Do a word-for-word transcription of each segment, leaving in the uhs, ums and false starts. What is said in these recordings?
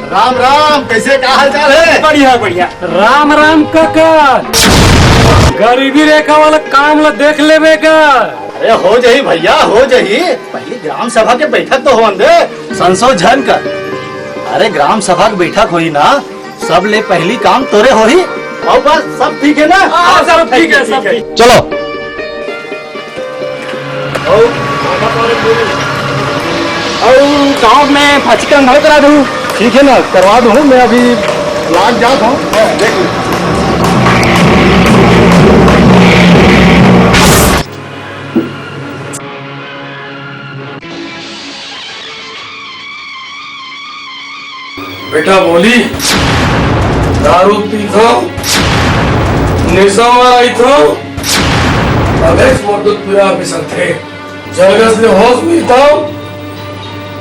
राम राम, कैसे, का हाल चाल है? बढ़िया बढ़िया। राम राम काका, गरीबी रेखा वाला काम ला देख लेबे का? अरे हो जही भैया, हो जही। पहली ग्राम सभा के बैठक तो होन दे। संसो झन कर। अरे ग्राम सभा के बैठक होही ना, सब ले पहली काम तोरे होही। अउ बस सब ठीक है ना? हाँ, सब ठीक है, सब ठीक। चलो। अउ गांव में फचका अंघोल करा दूं। ठीक है ना, करवा दूं, मैं अभी लाग जात हूँ, देख लो। बेटा बोली, दारू पीथव, निशा म रहिथव, तभेच मोर दूध पीरा बिसरथे। जलघस ले होश मिलथव,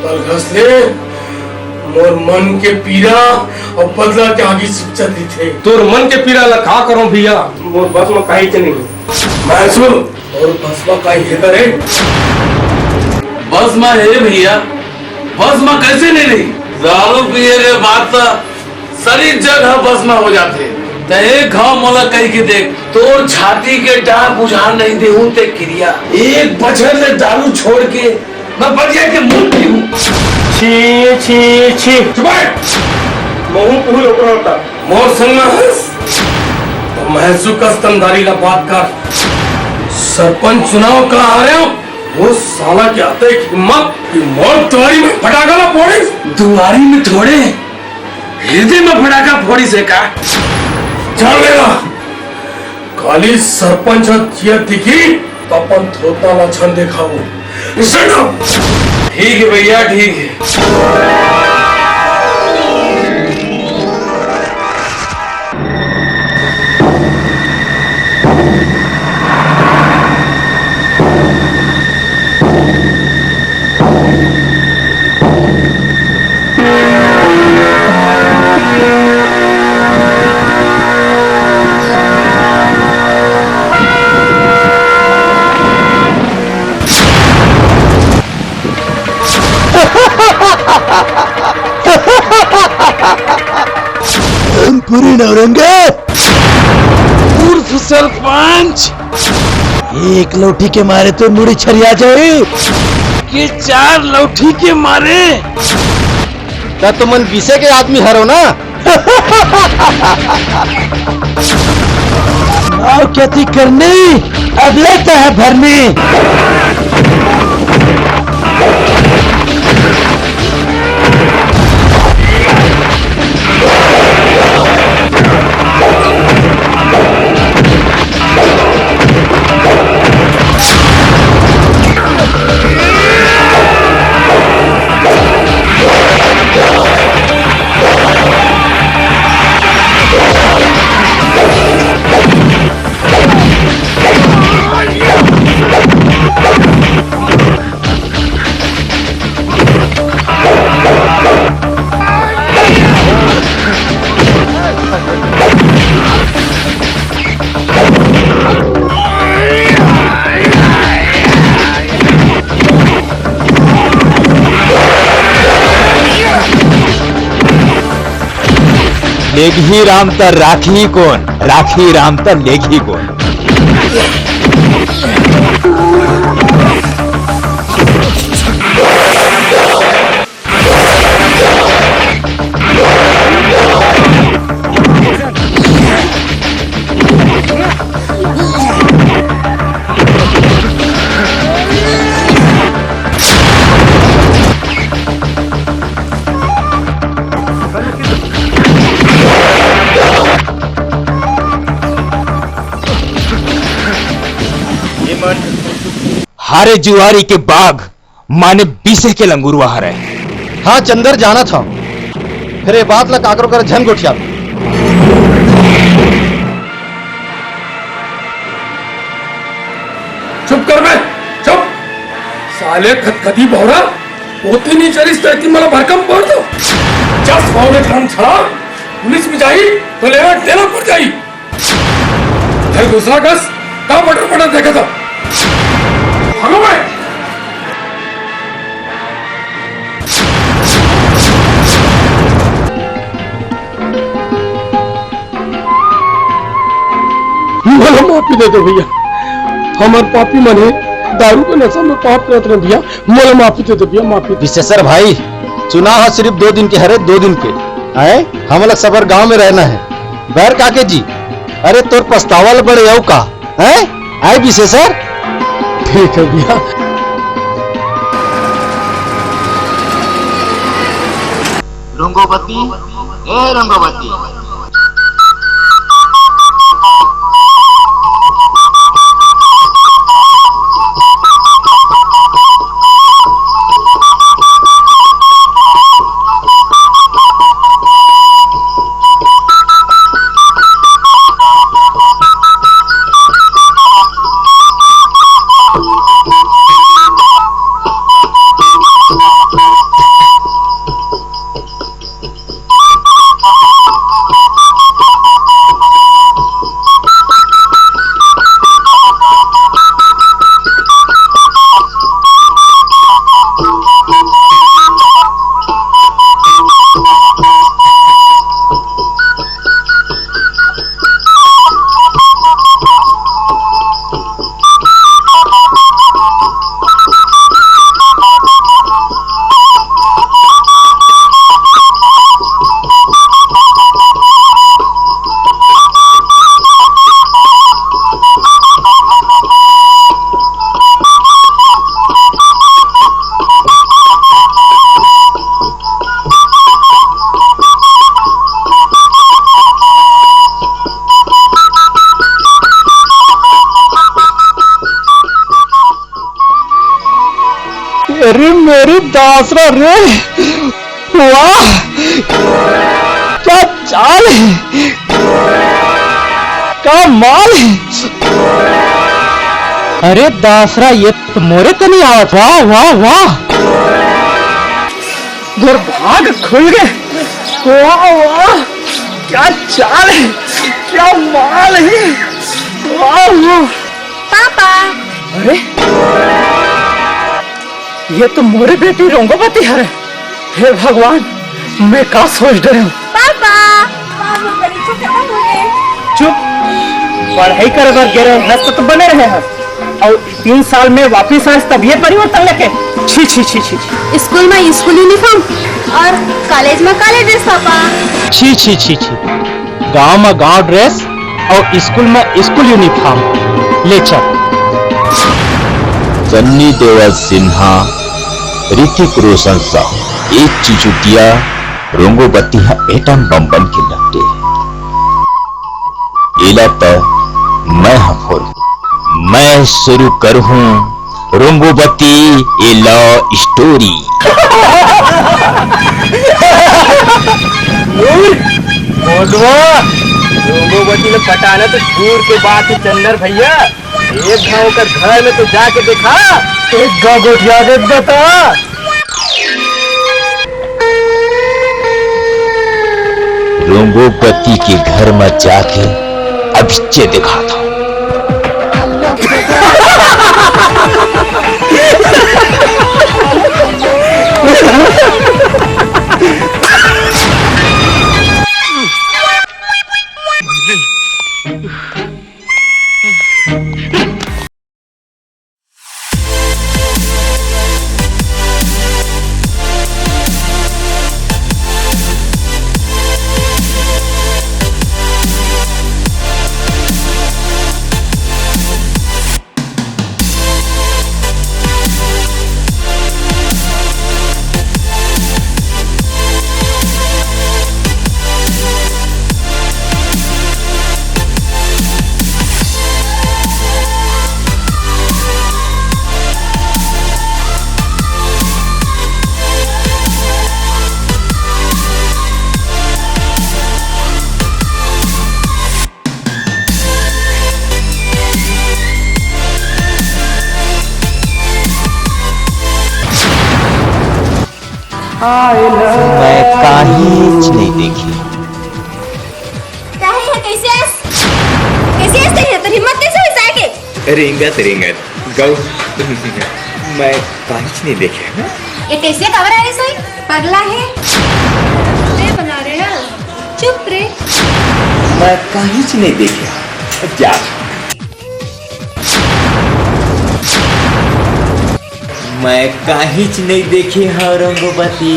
तलघस ले मोर मन के पीरा अउ बदला के आगी सिपचत रहिथे। तोर मन के पीरा ला का करंव भैया, मोर बस म काहीच नइ हे। महसूस अउ बस म का हे करे? बस म हे भैया, बस म कैसे नइ रही? दारू पिए के बाद त सरीर जग ह बस म हो जाथे। त एक घाव मोला कहि के देख, तोर छाती के डाह बुझा नइ देहूं ते किरिया। एक बछर ले दारू छोड़ के मैं बढ़िया के मुंह पीहूं। छी, छी, छी। चुप है। महूं पुहू ल ओकरा होता। मोर संग में हंस, त महसू कस तंदारी ला बात कर। सरपंच चुनाव का हारे हंव, वो साला के अतेक हिम्मत कि मोर दुवारी में फटाका ला फोड़िस। दुवारी में थोड़े, हृदय में फटाका फोड़िस हे का? चल बेटा, काली सरपंच ह जियत दिखही, त अपन थोता ला झन देखावो। Stand up! ठीक है भैया, ठीक है। रामपुरी नौरंगा, उर्फ सरपंच, एक लौठी के मारे तो मुड़ी छरिया जाए, के चार लौठी के मारे। त तुमन बीसे के आदमी हरो ना? अउ खेती करनी, अब लेता है भरनी। लेगही राम त राखही कोन, राखही राम त लेगही कोन। हारे जुआरी के बाघ माने बीसे के लंगुरवा हरय। हाँ चंदर, जानत हंव, फेर ए बात ला काकरो करा झन गोठियाबे। चुप कर बे, चुप। साले खतखती भौरा, ओती नइ चलिस त एती मोला भरकम पड़ दो। जस भौरे धन छड़ा, पुलिस में जाही, त लेना देना पड़ जाही। अरे दूसरा कस, का पटर पटर देखत हव? भागो बे। मोला माफी दे दे भैया, हमर पापी मन हे, दारू के नशा में पाप करत रहे भैया, मोला माफी दे दे भैया, माफी दे। विशेषर भाई, चुनाव ह सिर्फ दो दिन के हरे, दो दिन के। हैं? हमला सबर गांव में रहना है। बैर काके जी, अरे तोर पछतावा ल बड़े अउ का? हैं? आए विशेषर? ठीक है भैया। रंगोबती, ए रंगोबती। अरे मेरी दासरा रे, वाह, क्या चाल है, क्या माल है। अरे दासरा, ये तो मोरे तो नहीं आवत। वाह, वाह, वाह। मोर भाग खुल गए। वाह, वाह, क्या चाल है, क्या माल है। वाह, वाह। पापा। अरे, ये तो मोरे बेटी रंगोबती हरे। हे भगवान, मैं का सोच डरे हूँ। पापा, पापा, परीक्षा खत्म हो गए। चुप, पढ़ाई करे बर गे रहे हस त बने रहे हस, अउ तीन साल में वापिस आए तब ये परिवर्तन लेके। छी, छी, छी, छी, छी। स्कूल में स्कूल यूनिफॉर्म अउ कॉलेज में कॉलेज ड्रेस, पापा। छी, छी, छी, छी। गांव में गांव ड्रेस अउ स्कूल में स्कूल यूनिफॉर्म। ले चल। सन्नी देवल सिन्हा, ऋतिक रोशन साहू, एक चुचुटिया रंगोबती ह एटम बम बन के लपटे हे। एला त मैं ह फोर, मैं शुरू करहूं रंगोबती ए लव स्टोरी। मोदवा, रंगोबती ल पटाना तो दूर के बात हे चंदर भैया, एक घांव ओकर घर में तो जाके देखा। एक घांव गोठिया के बता। रंगोबती के घर में जाके अभिच्चे दिखाता हूँ। मैं काहीच नहीं देखी। काहे है, कैसे आस? कैसे आस तेरी, तेरी हिम्मत कैसे हुई आके? रेंगत रेंगत गौ। मैं काहीच नहीं देखे। ये कैसे कवर है सोई? पगला है। मैं बना रहे हैं। चुप रे। मैं काहीच नहीं देखे। जा। मैं काहीच नहीं देखे हव रंगोबती।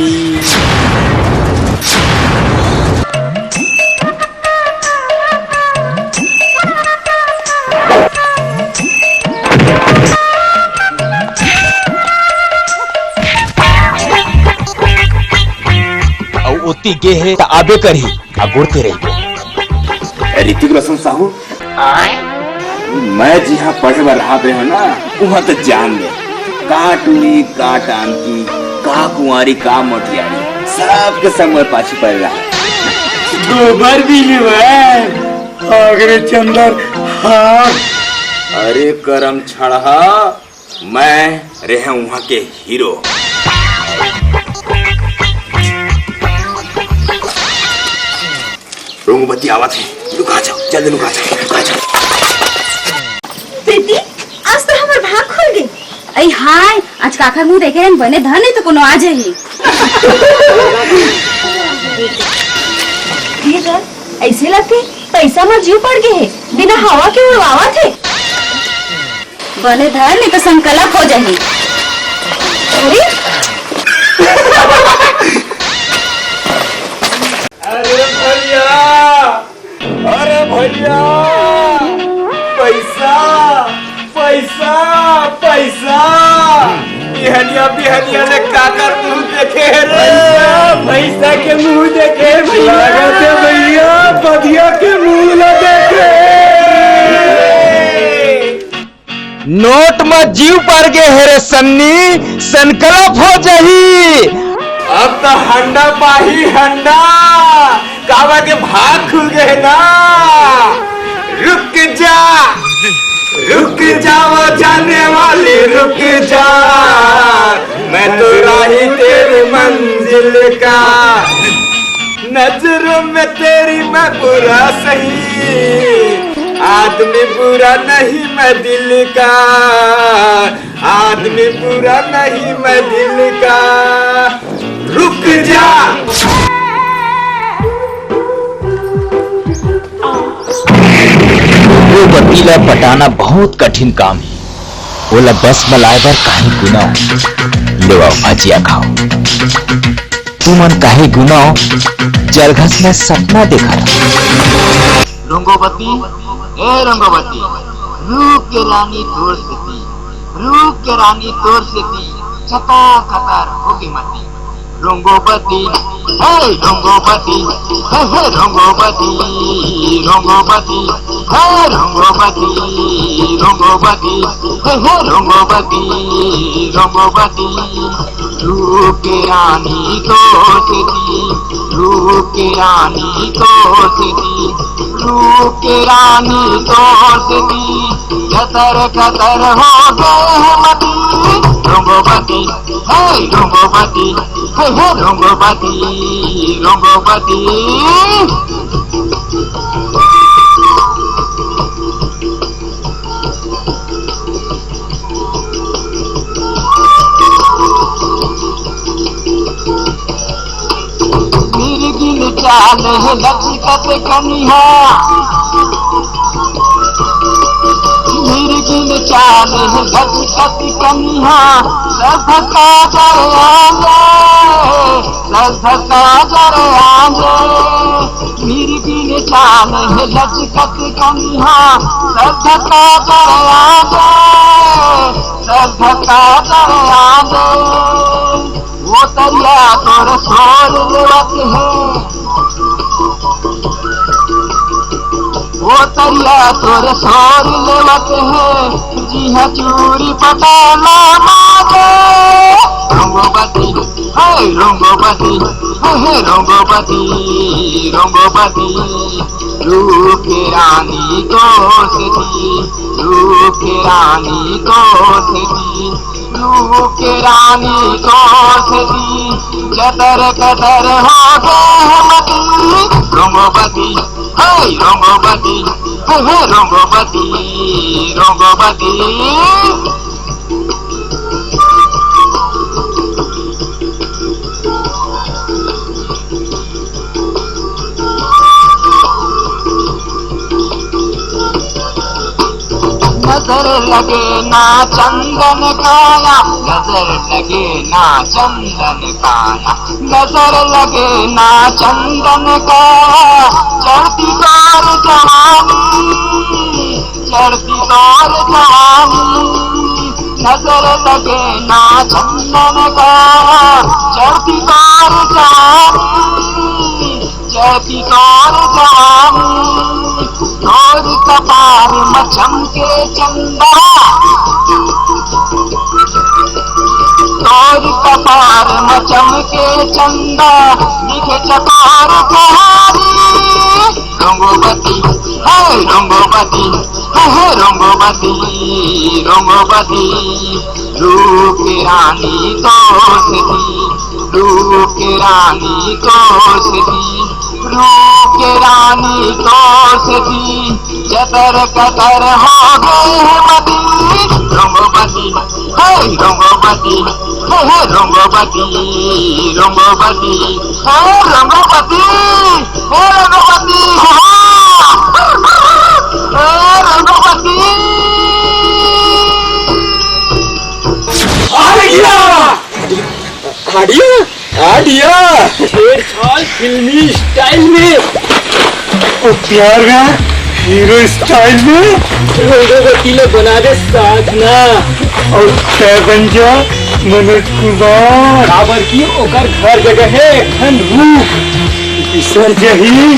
अउ ओती गे हे त आबे करही, अगुरते रहिबे। ऋतिक रोशन साहू, मैं जिहाँ पढ़े बर रहत रहेंव ना, उहाँ तो जान दे, का टूरी, का टांकी, का कुंवारी, का मोटियारी, सबके सब मोर पाछू पड़े रहा। गोबर भी लेवय, अगरे चंदर हार। अरे करम छड़हा, मैं रहेंव उहाँ के हीरो। रंगोबती आवत हे, लुका जाव, जल्दी लुका जाव, लुका जाव। प्रीति, आज तो हमर भाग खुल गे। अई हाय, आज काकर मुंह देखे रहेन, बने धर नहीं तो कोनो आ जाही। ये कर, ऐसे लगथे पैसा म जीव पड़ गे हे, बिना हवा के उड़वावत हे। बने धर, नहीं तो संकलप हो जाही। अरे, अरे भैया, अरे भैया, पैसा, पैसा, पैसा। बिहनिया, बिहनिया ले काकर मुंह देखे रे? पैसा, पैसा के मुंह देखे भैया। लगत हे भैया, बधिया के मुंह ला देखे। नोट म जीव पर गे हे रे सन्नी, संकलप हो जाही। अब तो हंडा पाही हंडा, काबर के भाग खुल गे हे ना। रुक जा, रुक जा वो जाने वाली, रुक जा, मैं तो राही तेरी मंजिल का। नजरों में तेरी मैं बुरा सही, आदमी बुरा नहीं मैं दिल का, आदमी बुरा नहीं मैं दिल का। रुक जा। वो बती ला पटाना बहुत कठिन काम हे। ओला बस म लाए बर काहीं गुनव। लेवव, भजिया खाव। तुमन काहीं गुनव, चरघस में सपना देखत। रंगोबती, ए रंगोबती, रूप के रानी तोर सेती, रूप के रानी तोर सेती, चतर चतर होगे मती। रंगोबती, हे रंगोबती, हे हे रंगोबती, रंगोबती, हे रंगोबती, रंगोबती, हे हे रंगोबती, रंगोबती। रूप के रानी तोर सेती, रूप के रानी तोर सेती, रूप के रानी तोर सेती, चतर चतर होगे मती। रंगोबती, हे रंगोबती, हे हे रंगोबती, रंगोबती। मिर्गिन चाल हे लचकत कनिहा, मिर्गिन चाल हे लचकत कनिहा, सभका जर आंगे, सभका जर आंगे। मिर्गिन चाल हे लचकत कनिहा, सभका जर आंगे, सभका जर आंगे। वो तरिया तोर सोर लेवत हे, वो तरिया तोर सोर लेवत हे, जिहाँ चूरी पटाला मारे। रंगोबती, हे रंगोबती, हे हे रंगोबती, रंगोबती। रूप के रानी तोर सेती, रूप के रानी तोर सेती, रूप के रानी तोर सेती, चतर कतर होगे मती। रंगोबती, हे रंगोबती, हे हे रंगोबती, रंगोबती। नजर लगे ना चंदन काया, नजर लगे ना चंदन काया, नजर लगे ना चंदन काया। चढ़ती तोर जवानी, चढ़ती तोर जवानी, नजर लगे ना चंदन काया। चढ़ती तोर जवानी, चढ़ती तोर जवानी, तोर कपार म चमके चंदा, तोर कपार म चमके चंदा, दिखे चकोर कहानी। रंगोबती, हे रंगोबती, हे रंगोबती, रंगोबती, रूप रानी तोर से दी, रूप रानी तोर से दी, रूप रानी तोर से दी, जतर कतर हो गए हैं मती। रंगोबती, हे रंगोबती, हे रंगोबती, रंगोबती, हे रंगोबती, हे रंगोबती, हे रंगोबती। आ गया, आ गया, आ गया। छेड़छाड़ फिल्मी स्टाइल में। ओ प्यार में हीरो स्टाइल में। रंगोबती ले बना दे साजना। और तै बन जा मनोज कुमार। काबर की ओकर घर जगह है धन रूप। बिसर जही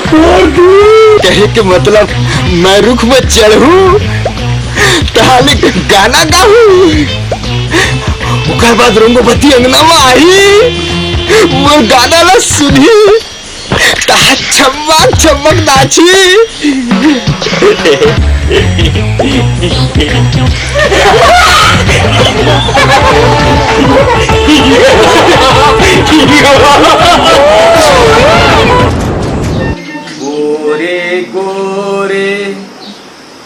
तोर दूर। कहे के मतलब, मैं रुख में चढ़ू, तहाले गाना गाहू, ओकर बाद रंगोबती अंगना में आही, मोर गाना ला सुनही, तहा छमक छमक नाची। गोरे गोरे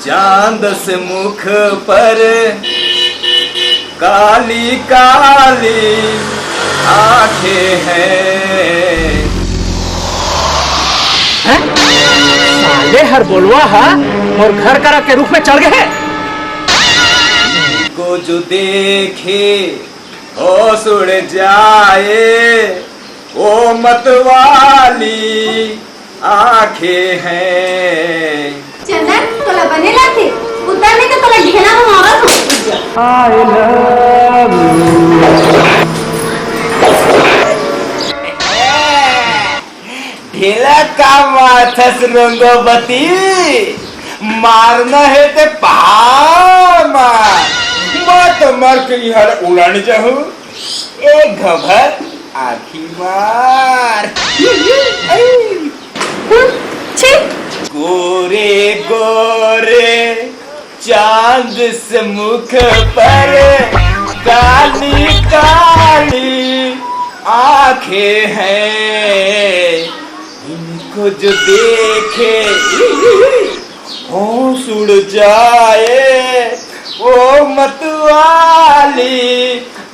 चांद से मुख पर काली काली आंखें हैं। हैं? साले हर बोलवा हा मोर घर करा के रूख में चढ़ गए है। को जो देखे होश उड़ जाए, ओ मतवाली आंखें हैं। चंदन, तोला बने लागथे? उतर नहीं तो तोला ढेला में मारत हूँ। I love you। ढेला का मारथस रंगोबती? मारना है ते पहाड़ मार, मत मर के इहर उड़न जहू। ए घबर आखी मार। छी। गोरे गोरे चांद से मुख पर काली काली आंखें हैं, इनको जो देखे होश उड़ जाए, वो मतवाली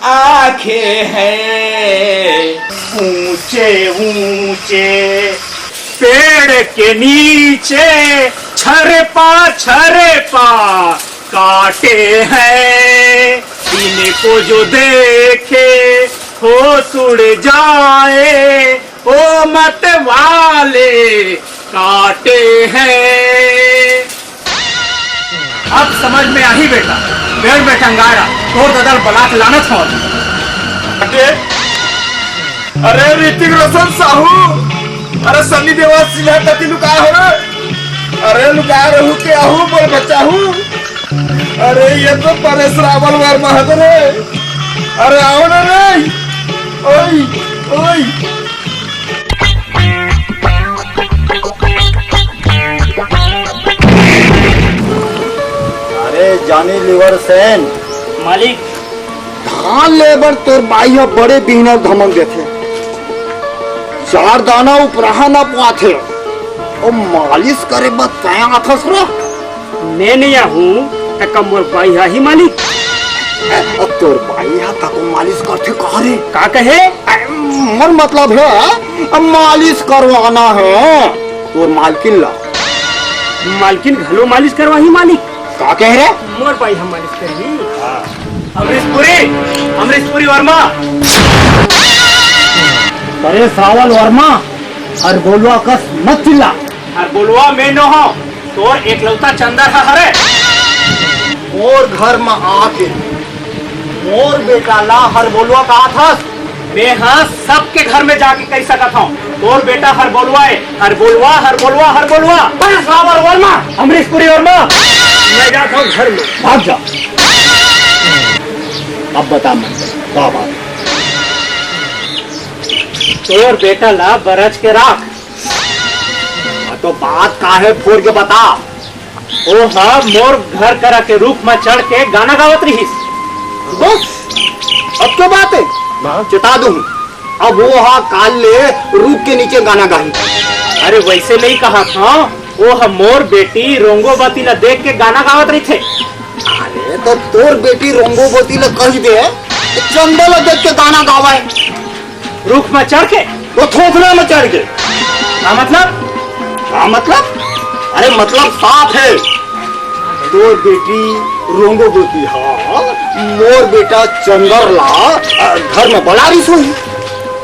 आंखें हैं। ऊंचे ऊंचे पेड़ के नीचे छरपा छरपा कांटे हैं, इनको जो देखे होश उड़ जाए, ओ मत वाले कांटे हैं। अब समझ में आही बेटा, पेड़ में टंगाय रहा, तोर ददा ल बला के लानत हंव। अरे, अरे ऋतिक रोशन साहू, अरे सनी देओल सिन्हा कति लुकाय हो रे? अरे लुकाय रहू के आहू मोर बच्चा हूँ। अरे ये तो परेश रावल वर्मा हत रे। अरे आओ ना रे। ओई, ओई। अरे जानी लीवर सेन। मालिक। धान ले बर तोर बाई ह बड़े बिहनर धमक देथे। चार दाना उपराहा न पाथे। ओ मालिश करे बर तैं आथस रे? मैं नहीं आहूं, त का मोर बाई ह ही मालिक? ए, अब तोर बाई ह तको मालिश करथे का रे? का कहे? ए, मोर मतलब है, अब मालिश करवाना है तोर मालकिन ला। मालकिन घलो मालिश करवाही मालिक? का कहे रे? मोर बाई ह मालिश करही। अमरीशपुरी, अमरीशपुरी वर्मा। अरे सावल वर्मा, हर बोलवा कस मत चिल्ला। हर बोलवा मैं नो हंव, तोर एकलौता चंदर ह हरे। मोर घर म आके मोर बेटा ला हर बोलवा काहत हस? मैं ह सबके घर में जाके कहि सकत हंव, तोर बेटा हर बोलवा ए, हर बोलवा, हर बोलवा, हर बोलवा। अरे सावल वर्मा, अमरीशपुरी वर्मा, मैं जात हंव घर में। भाग जा। अब बता मन, का बात? तोर बेटा ला बरज के राख। हाँ, तो बात काहे फोर के बता? ओ हा मोर घर करा के रूख म चढ़ के गाना गावत रिहिस। बस, अब तो बात है, चेता दूं। अब ओ हा काल ले रूख के नीचे गाना गाही। अरे वैसे नहीं कहा था, ओ हा मोर बेटी रोंगोबती ला देख के गाना गावत रहिथे। अरे तो तोर बेटी रोंगोबती ला कहि दे, चंदा ला देख के गाना गावे। रूख म चढ़ के? वो थोथना म चढ़ के। का मतलब? का मतलब? अरे मतलब साफ है, तोर बेटी रोंगोबती हा मोर बेटा चंदर ला, अ, घर म बला रिहिस होही।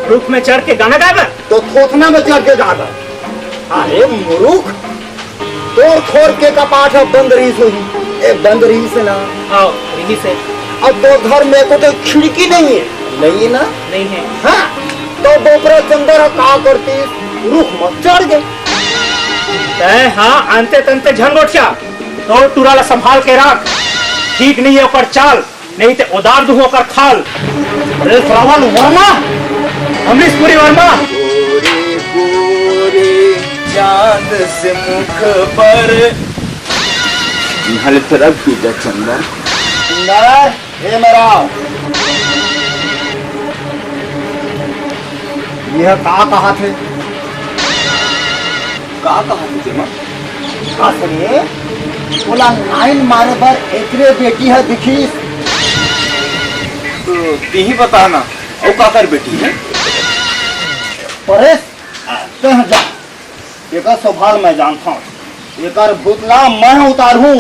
रूख म चढ़ के गाना गाए बर? तो थोथना म चढ़ के गाए बर। अरे मूर्ख, तोर खोर के कपाट ह बंद रिहिस होही। ए, बंद रिहिस हे ना? हाँ, रिहिस हे। अब तोर घर में एको ठो खिड़की नहीं है, नहीं है ना? नहीं है। हाँ, तो डोकरा चंदर ह का करतिस? रूख म चढ़ गे। तैं हाँ, अंते तंते झन गोठिया, तोर टूरा ला संभाल के राख, ठीक नहीं है ओकर चाल। नहीं ते उतार दूं ओकर खाल। अरे सावल वर्मा, अमरीशपुरी वर्मा। गोरे गोरे चांद से मुख पर। इहाँ ले तरफ की जा चंदर। चंदर, हे मेरा। यह का कहा थे? का कहा थे तेमा? का सुनिए, ओला लाइन मारे बर एकरे बेटी ह दिखिस। तो तिही बता ना, अउ काकर बेटी है? परेश, तैं जा, एकर स्वभाव मैं जानथंव, एकर भूत ला मैं उतारहूं।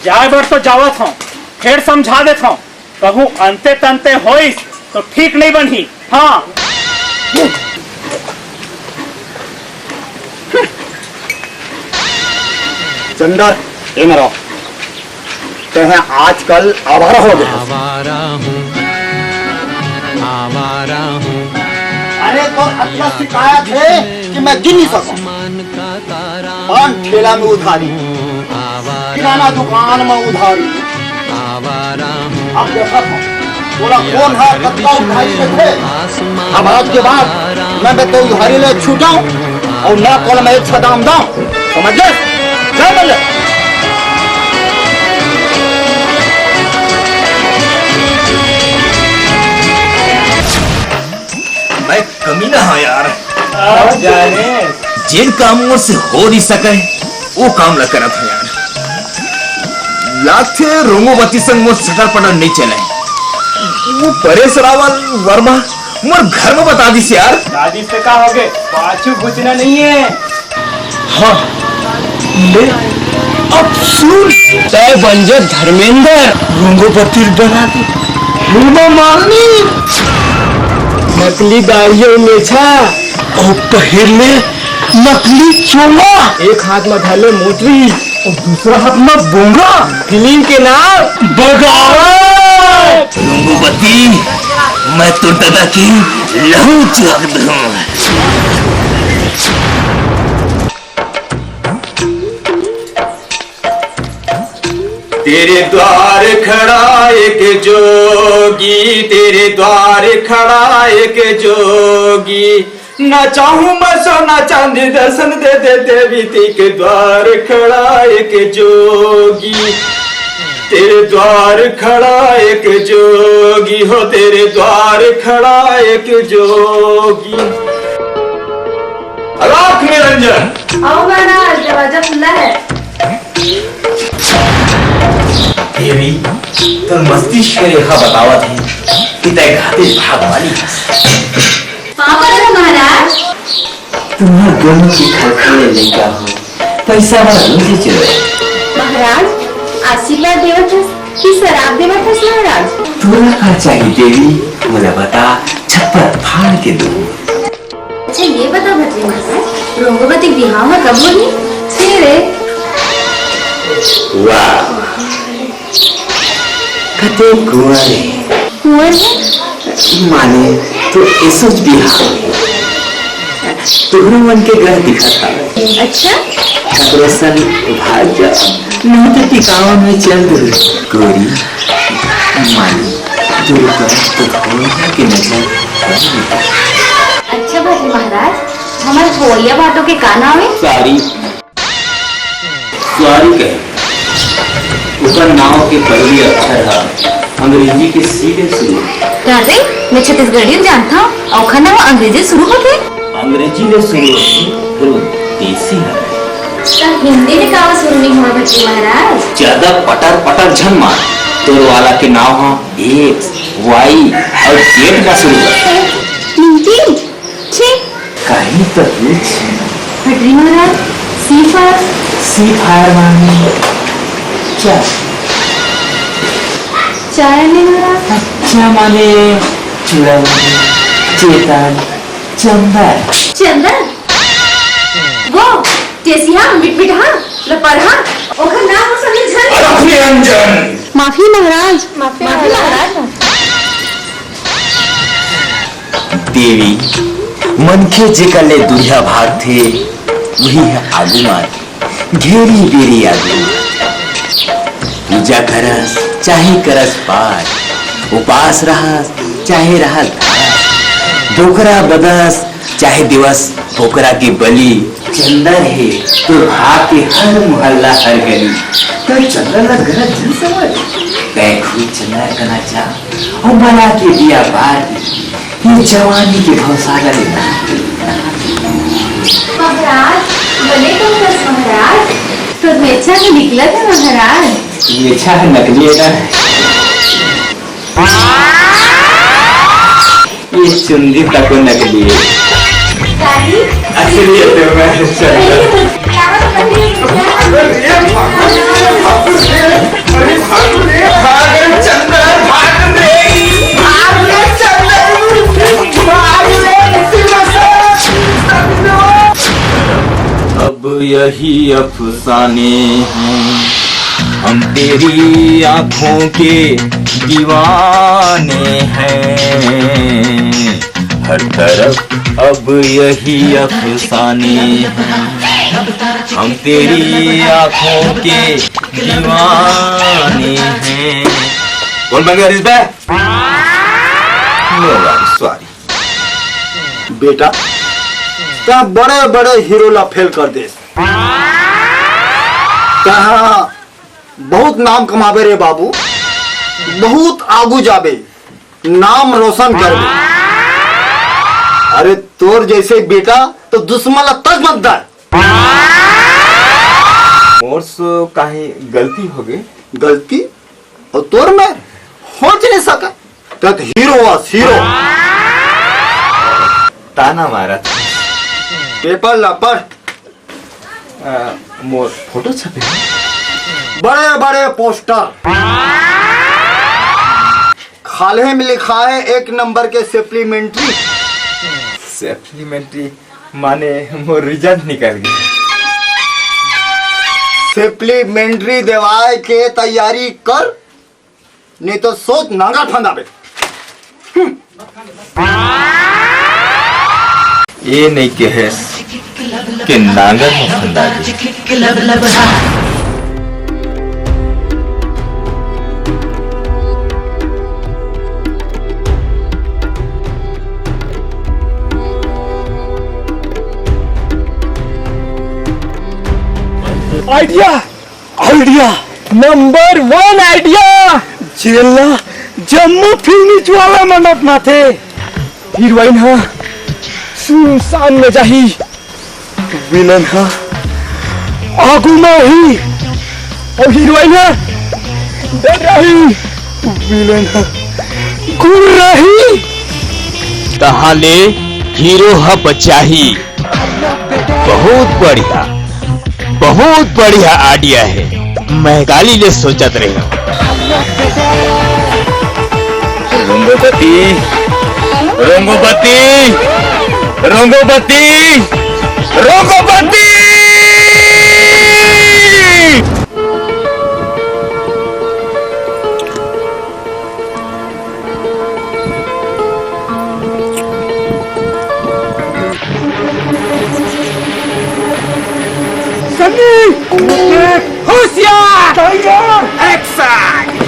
जाए बर तो जावत हंव, फेर समझा देथंव, कहूं अंते तंते होइस तो ठीक नहीं बनही। हाँ। चंदर, ए मेरा, तैं आजकल आवारा हो गया। आवारा हूँ, आवारा हूँ। अरे तो अतना शिकायत है कि मैं गिन नहीं सकूं। पान ठेला में उधारी, किराना दुकान में उधारी। अब देखत हंव, तोला कोन ह कतका उधारी देथे। अब आज के बाद मैं तो उधारी ले छूटंव अउ ना तोला मैं एक छदाम दंव, समझ ले? चल बल्ले। मैं कमीना हंव यार। अब जाने। जेन काम मोर से हो नहीं सके, वो काम ला करत हंव यार। लागथे रोंगोबती संग मोर सटर पटर नहीं चले। वो परेश रावल वर्मा मोर घर में बता दिस यार। दादी से का होगे? पाछू घुसना नहीं है। हाँ, ले, अब सुन। तय बन जा धर्मेंद्र। रोंगोबती बना दे। हेमा मालिनी। नकली दाढ़ी अउ मेछा। अउ पहिर ले नकली चोला। एक हाथ में धर ले मोटरी अउ दूसरा हाथ में बोंगा। फिल्म के नाम बगावत। रोंगोबती, मैं तो दादा की लहू चुहक दूं। तेरे द्वार खड़ा एक जोगी, तेरे द्वार खड़ा एक जोगी, ना चाहूं मैं सोना चांदी, दर्शन दे दे देवी, तेरे द्वार खड़ा एक जोगी, तेरे द्वार खड़ा एक जोगी, हो तेरे द्वार खड़ा एक जोगी। अलख निरंजन। आओ महाराज, दरवाजा खुला है। देवी, तोर मस्तिष्क रेखा बतावत हे कि तैं घातिक भाग वाली हस। का करत हो महाराज? तुम्हार दोनों के खलखले लइका हो, पैसा वाला नहीं चलो। राज, आशीर्वाद देवत हस कि शराब देवत हस महाराज? तोला का चाही देवी, मोला बता, छप्पर फाड़ के दो। अच्छा, ये बता भटरी महाराज, रोंगोबती बिहाव ह कब होही? छे रे। वाह, कते कुंवर हे। कुंवर हे? माने तो एसोच बिहाव हे। तोहरो मन के ग्रह दिखत हवे। अच्छा? ककरो सन भाग जा, नहीं तो टिकावन में चल दे। गोरी, मानी, तोर ऊपर तो भोला के नजर हवे। अच्छा भटरी महाराज, हमर भोलिया भाटो के का नाव हे? सॉरी। सॉरी कहे। ओकर नाव के पहिली अक्षर ह अंग्रेजी के सी ले शुरू होथे। राजे, मैं छत्तीसगढ़ी जानथंव, अउ ओखर नाव अंग्रेजी शुरू होथे। अंग्रेजी ले शुरू होथे, फेर वो देसी हरे। त हिंदी में काबर शुरू नहीं होय भटरी महाराज? ज्यादा पटर पटर झन मार, तोर वाला के नाव ह एक्स, वाई अउ जेड का शुरू होथे। निमकी? छी। कहीं तो कुछ। भटरी महाराज, सी फायर। सी फायर माने क्या? चाय नहीं महाराज। अच्छा माने चूड़ा माने चेतन चंदन। चंदन? वो टेसिहा मिटमिटहा लपरहा ओखर नाम समझे झन। अभियंजन। माफी महाराज। माफी महाराज। देवी, मनखे जेकर ले दुरिहा भागथे, उही ह आगू मारथे, घेरी बेरी आगू मारथे। पूजा करस, चाहे करस पाठ, उपास रहस, चाहे रहस घाट, बोकरा बदस, चाहे देवस बोकरा के बलि। चंदर हे तोर भाग के हर मोहल्ला हर गली, तैं चंदर ला गलत झन समझ। तैं खुद चंदर कना जा अउ बना के दिया बार दे। ये जवानी के भवसागर हे। महाराज, बने तो बस महाराज, तो मेछा तो निकलत हे महाराज। मेछा ह नकली हे ना? ये चुंदी तको नकली हे। दादी, असलियत में चंदर। अब यही अफसाने हैं, हम तेरी आंखों के दीवाने हैं। हर तरफ अब यही अफसाने हैं, हम तेरी आंखों के दीवाने हैं। कौन बन गया रिश्ता? No, I'm sorry। बेटा, तैं बड़े बड़े हीरो ला फेल कर देस। तैं बहुत नाम कमाबे रे बाबू, बहुत आगू जाबे, नाम रोशन करबे। अरे तोर जैसे बेटा तो दुश्मन ला तक मत दे। मोर से काहीं गलती होगे। गलती? अउ तोर में हो च नहीं सका। तैं तो हीरो हस, हीरो। ताना मारत। पेपर ला पढ़। आ, मोर फोटो छपे हे। बड़े बड़े पोस्टर। खाल्हे में लिखा है एक नंबर के सप्लीमेंट्री। सप्लीमेंट्री माने मोर रिजल्ट निकल गे। सप्लीमेंट्री देवाय के तैयारी कर, नहीं तो सोच नांगर फंदाबे। ये नहीं कहेस के नांगर में फंदा दे। आइडिया, आइडिया, नंबर वन आइडिया। जेला जम्मो फिल्मी ज्वाला मन अपनाथे। हीरोइन ह सुनसान में जाही, विलेन ह आगू में होही, अउ हीरोइन ह डर्राही, विलेन ह गुर्राही। तहाले हीरो ह बचाही। बहुत बढ़िया, बहुत बढ़िया आइडिया हे। मैं काली ले सोचत रहे हूँ। रोंगोपति, रोंगोपति, रोंगोपति, रोंगोपति। सन्नी! होशियार! टाइगर! एक्शन!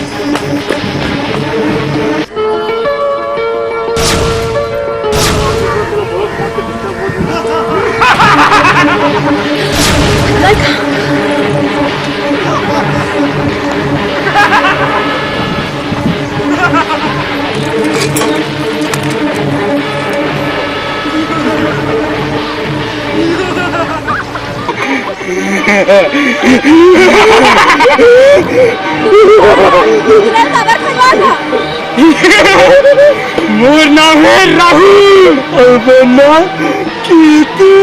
मोर नाम है राहुल। और मोर नाम कीर्ति।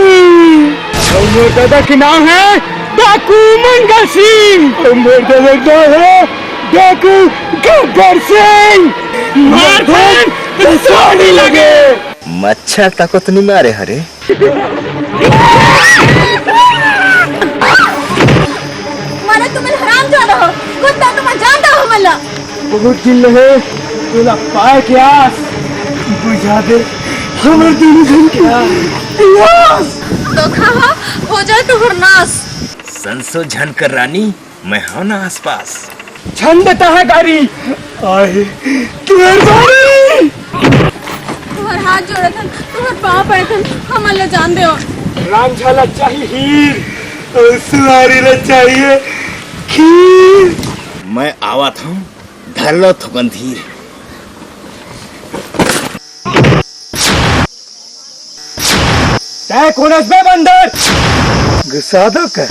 और मोर दादा के नाम है डाकू मंगल सिंह। और मोर दादा के नाम है डाकू गब्बर सिंह। मार तो सोनी लगे। मच्छर तको तो नहीं मारे हरे। मारा तुमन हरामजादा हो, कुत्ता तुमन जानता हो हमन ला। बहुत दिन ले तोला पाए के आस बुझा दे हमर दुनू झन के पियास। धोखा हो, हो जाए तुहर नाश। संसो झन कर रानी, मैं हव ना आसपास। झन देता है गारी। आए, तुहर बारी। तुहर हाथ जोड़त हन, तुहर पाँव पड़त हन, हमन ला जान देव। राम झाला चाहिए हीर, और सुहारी ला चाहिए खीर। मैं आवत हूँ, धर लो थोकन धीर। तै कोन अस बे बंदर? घुसा दो का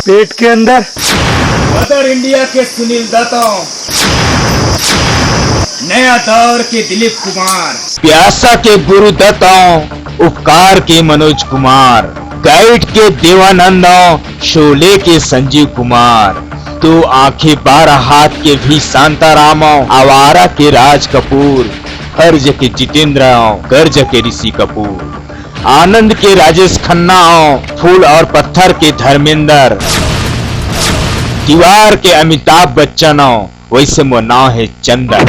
पेट के अंदर। मदर इंडिया के सुनील दत्तों, नया दौर के दिलीप कुमार। प्यासा के गुरु दत्तों, उपकार के मनोज कुमार। गाइड के देवानंदों, शोले के संजीव कुमार। दो आंखें बारह हाथ के भी शांताराम, आवारा के राज कपूर, हर्ज के जितेंद्र, गर्ज के ऋषि कपूर, आनंद के राजेश खन्ना, फूल और पत्थर के धर्मेंद्र, दीवार के अमिताभ बच्चन, वैसे मोर नाव है चंदन।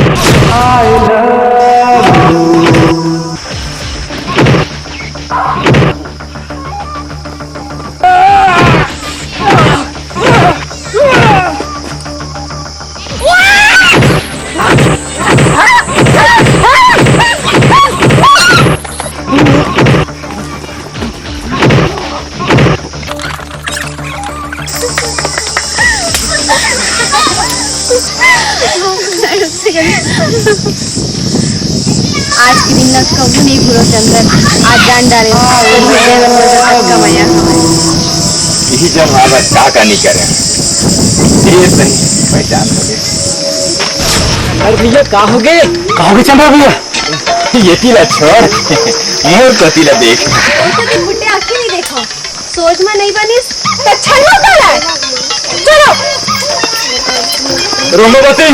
आज के दिन ला कभू नहीं भूलो चंदन, आज जान डारे, तेरी हृदय में बदल अटका मया हवय। यही जब आगा का का नहीं करे। ये सही पहचान हो गए। अरे भैया, का हो गए? का हो गए चंद्र भैया? ये तीला छोड़, मोर को तीला देख। वो तो दिन बुट्टे आँखें नहीं देखो। सोच में नहीं बनिस, तो छल्लो का लाए। चलो। रंगवती,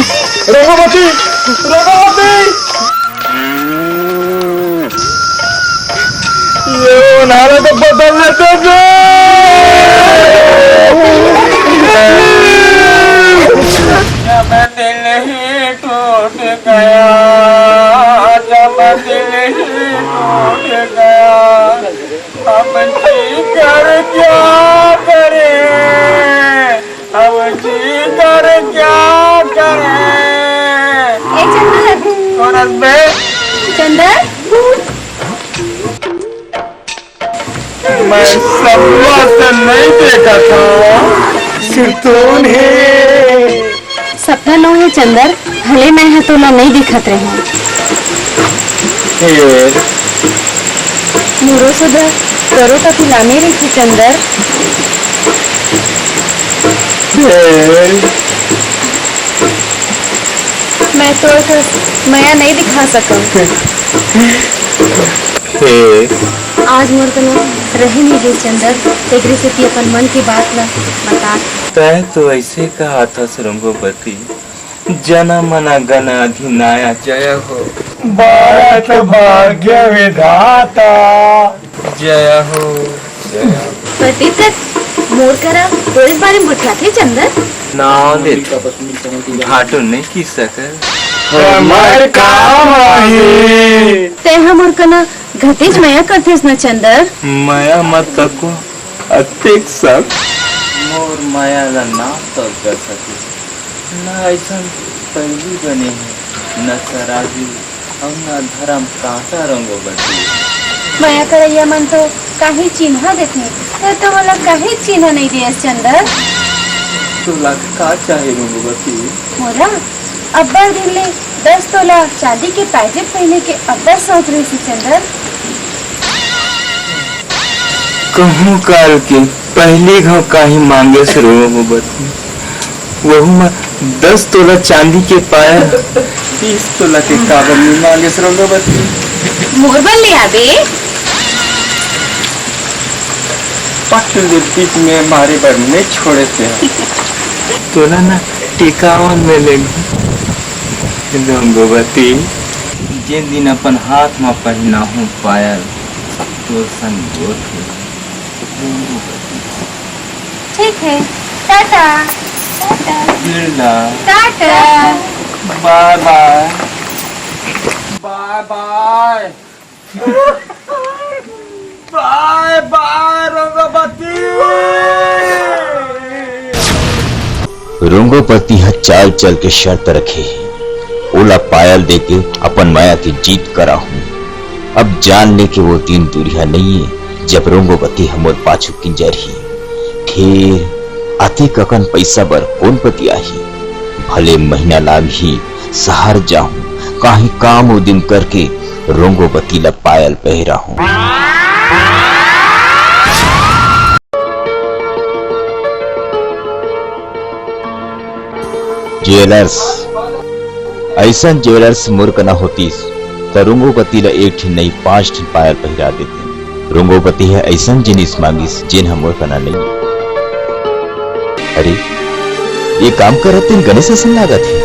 रंगवती, रंगवती। ये उन्हारा तो बदल लेते थे। जब दिल ही टूट गया, जब दिल ही टूट गया, अब जी कर क्या करें, अब जी कर क्या करें। ए चंदर। कौन हंस बे? चंदर। मैं सपना तो नहीं देखा था। सिर्फ तो उन्हें सपना नो हे चंदर, भले मैं ह तोला नइ दिखत रहें। फेर? मोरो सुदा तोरो कति लामे रहिथे चंदर। फेर? मैं तोर कस मया नइ दिखा सकंव। हे। आज मोर करा रहे नइ गे चंदर, तेकरे सेती अपन मन के बात ला बता। तैं तो अइसे कहत हस रोंगोबती, जनम न गन अधिनाया। जय हो। भारत भाग्य विधाता। जय हो, जय हो। पति तक मोर करा तोरे बारे में गोठियाथे चंदर। नाव लेत भाटो नइ की सकय। हमर काम आही। तैं ह मोर करा घतेच मया करथेस न चंदर। मया मत तको अतेक सक। मोर मया ला नाप तो कर सके। न अइसन पैली बने हे, न सरागी, अउ न धरम कांटा रोंगोबती। मया करइया मन तो काहीं चिन्हा देथे, त तो मोला काहीं चिन्हा नइ देस चंदर। तोला का चाही रोंगोबती? मोला अब्बड़ दिन ले दस तोला चांदी के पायजेब पहिने के अब्बड़ सौख रहिस हे चंदर। कहूं काल के पहिली घांव काहीं मांगेस रोंगोबती, वहू म दस तोला चांदी के पायल। तीस तोला के काबर नइ मांगेस रोंगोबती? मोर बर ले आबे। पट ले बीच में मारे बर नइ छोड़े ते। तोला ना टिकावन में ले रोंगोबती। जेन दिन अपन हाथ म पहिनाहूं पायल, तोर संग गोठ होही। ठीक है, टाटा। टाटा। बिरला। टाटा। बाय बाय। बाय बाय। बाय बाय रोंगोबती। रोंगोबती ह चाल चल के शर्त रखे हे, ओला पायल देके अपन मया के जीत कराहूं। अब जान ले के वो दिन दुरिहा नइये, जब रोंगोबती ह मोर पाछू किंजरही। फेर अतेक अकन पइसा बर कोन पतियाही? भले महीना लागही, सहर जाहूं, काहीं काम ओ दिन करके रोंगोबती ला पायल पहिराहूं। ज्वेलर्स, अइसन ज्वेलर्स मोर कना होतिस, त रोंगोबती ल एक ठिन नइ, पांच ठिन पायल पहिरा देतेंव। रोंगोबती ह अइसन जिनिस मांगिस, जेन ह मोर कना नइ हे। अरे, ये काम करत तेन गणेश असन लागत हे।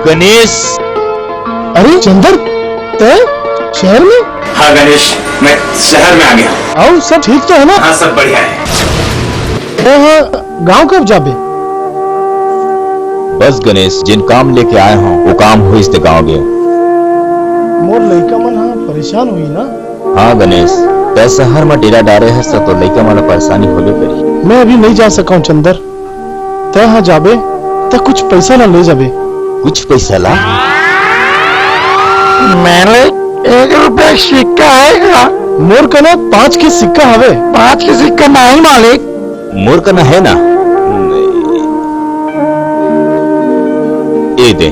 गणेश। अरे चंदर, तैं शहर में? हाँ गणेश, मैं शहर में आ गया हूँ। अउ सब ठीक तो है ना? हाँ, सब बढ़िया है। तैं ह गांव कब जाबे? बस गणेश, जेन काम लेके आए हंव, वो काम होइस ते गांव गेंव। मोर लइका मन ह परेशान होही ना? हाँ गणेश, तैं शहर म डेरा डारे हस त तोर लइका मन ला परेशानी होबे करही। मैं अभी नइ जा सकंव चंदर। तैं ह जाबे, त कुछ पइसा ला ले जाबे। कुछ पइसा ला? मालिक, एक रुपया के सिक्का हे का? मोर कना पांच के सिक्का हवे। पांच के सिक्का नहीं मालिक। मोर कना हे ना। ए दे।